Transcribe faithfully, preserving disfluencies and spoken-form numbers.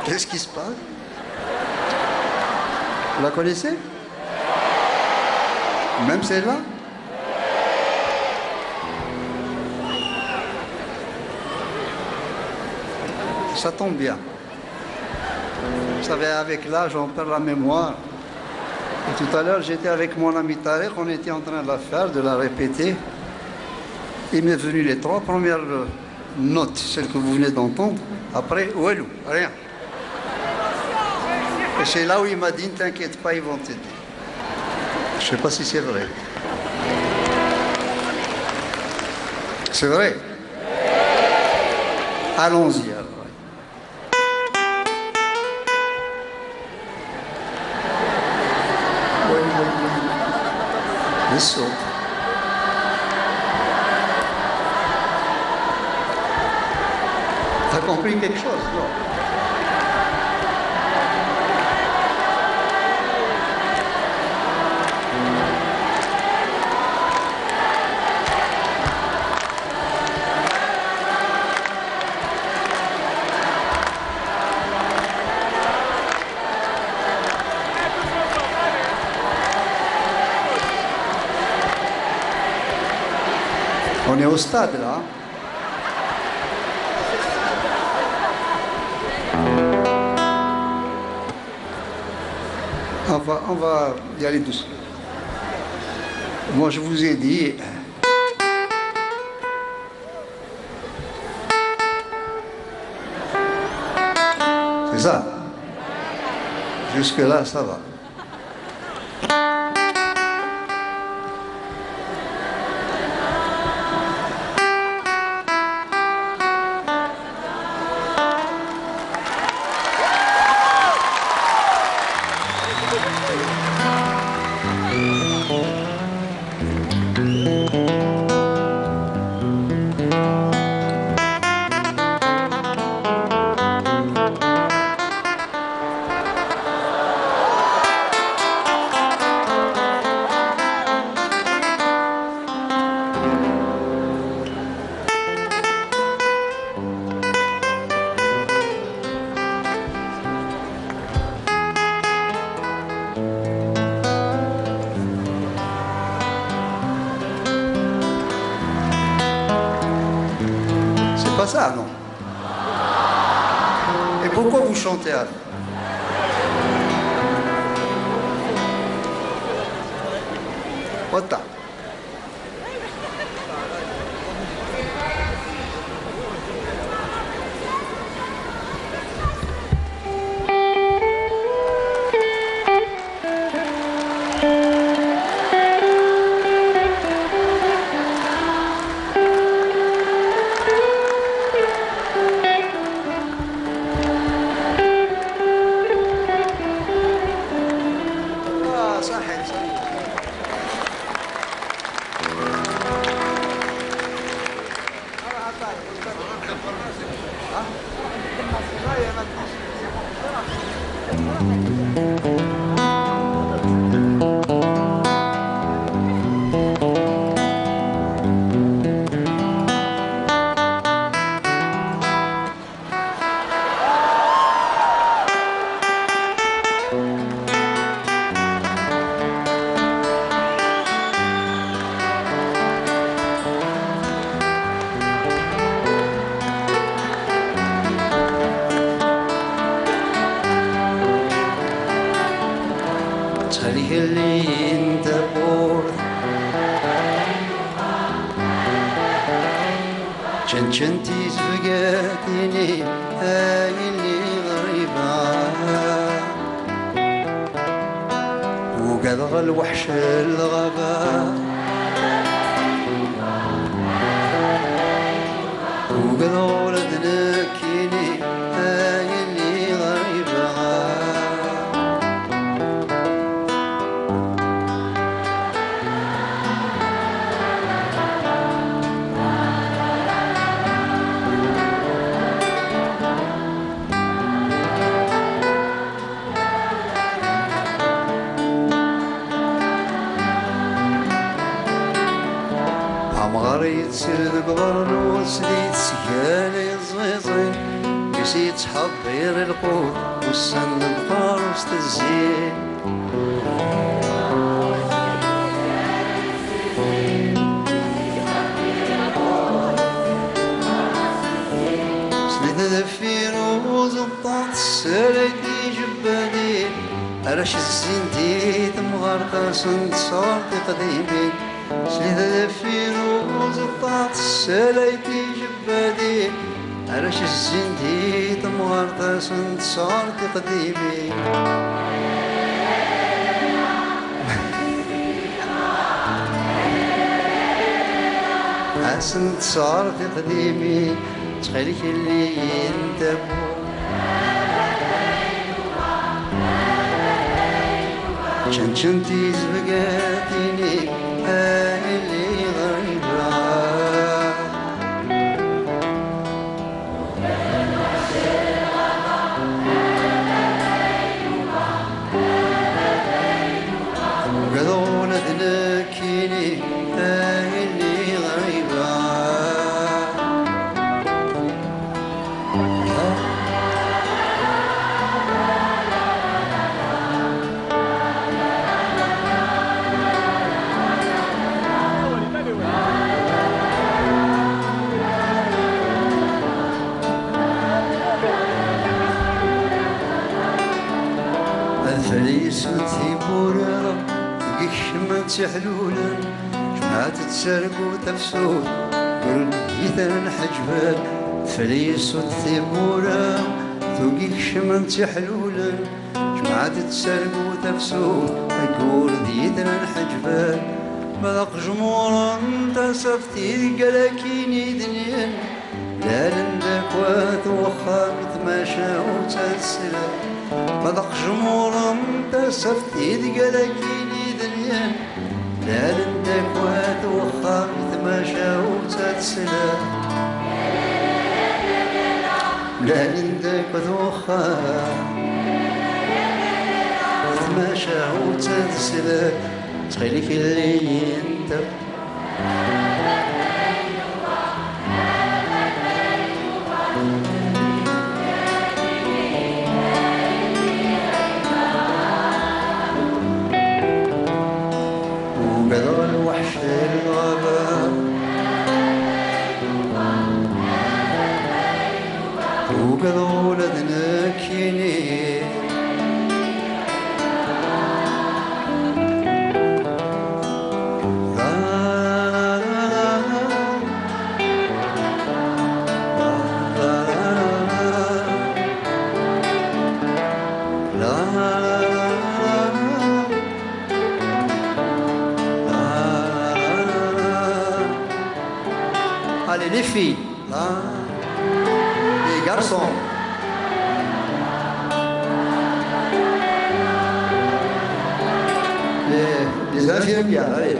Qu'est-ce qui se passe? Vous la connaissez? Même celle-là? Ça tombe bien. Vous savez, avec l'âge, on perd la mémoire. Et tout à l'heure, j'étais avec mon ami Tariq, on était en train de la faire, de la répéter. Il m'est venu les trois premières notes, celles que vous venez d'entendre. Après, walou, rien. Et c'est là où il m'a dit, ne t'inquiète pas, ils vont t'aider. Je sais pas si c'est vrai. C'est vrai. Allons-y alors. Oui, oui, oui. Bien sûr. T'as compris quelque chose, non? On est au stade là. On va, on va y aller doucement. Moi, je vous ai dit, c'est ça. Jusque-là, ça va. C'est pas ça, non? Et pourquoi vous chantez alors? What the? آه، صحيح، صحيح. Ttxil-k, alel-iyi-d tawwurt. Ččan-ččan tizebgatin-im, ay yelli ɣriba. Ugadeɣ lweḥc n lɣaba. Ugadeɣ ula d nekkini, ay yelli ɣriba. Amɣar yettir deg uḍar n wes di tesgal. Si yettḥeḍḍir lqut, ussan n lebxar s tezzi. Slit deffir uẓeṭṭa, tessalay tijebbadin, arrac zzin di temɣart, asen-d sort iqdimin. Slit deffir uẓeṭṭa, tessalay tijebbadin, arrac zzin di temɣart, asen-d sort iqdimin. Asen-d sort iqdimin, ttxil-k, lli-yi-n tawwurt. Ččan-ččan tizebgatin-iw, ay lliɣ ɣriba. Ugadeɣ ula d nekkini, ay lliɣ ɣriba. Adfel yessunt tiwwura deg ikecmen ttiḥlulen, jemɛet ttargu tafsut, ur d-yitran ḥeǧben. Adfel yessunt tiwwura deg ikecmen ttiḥlulen, jemɛet ttargu tafsut, ayyur d yitran ḥeǧben. Ma d aqejmur n tasaft ideg ala akin i d-nnin, mlalen-d akk at wexxam, tmacahut ad slen. Ma d aqejmur n tasaft ideg ala akin i d-nnin, mlalen-d akk at wexxam, tmacahut ad slen. Mlalen-d akk at wexxam, tmacahut ad slen. Ttxil-k, lli-yi-n tawwurt. Ugadeɣ lweḥc n lɣaba. Ugadeɣ ula d nekkini. Allez, les filles. Ah. Les garçons. Les, les infirmières, allez.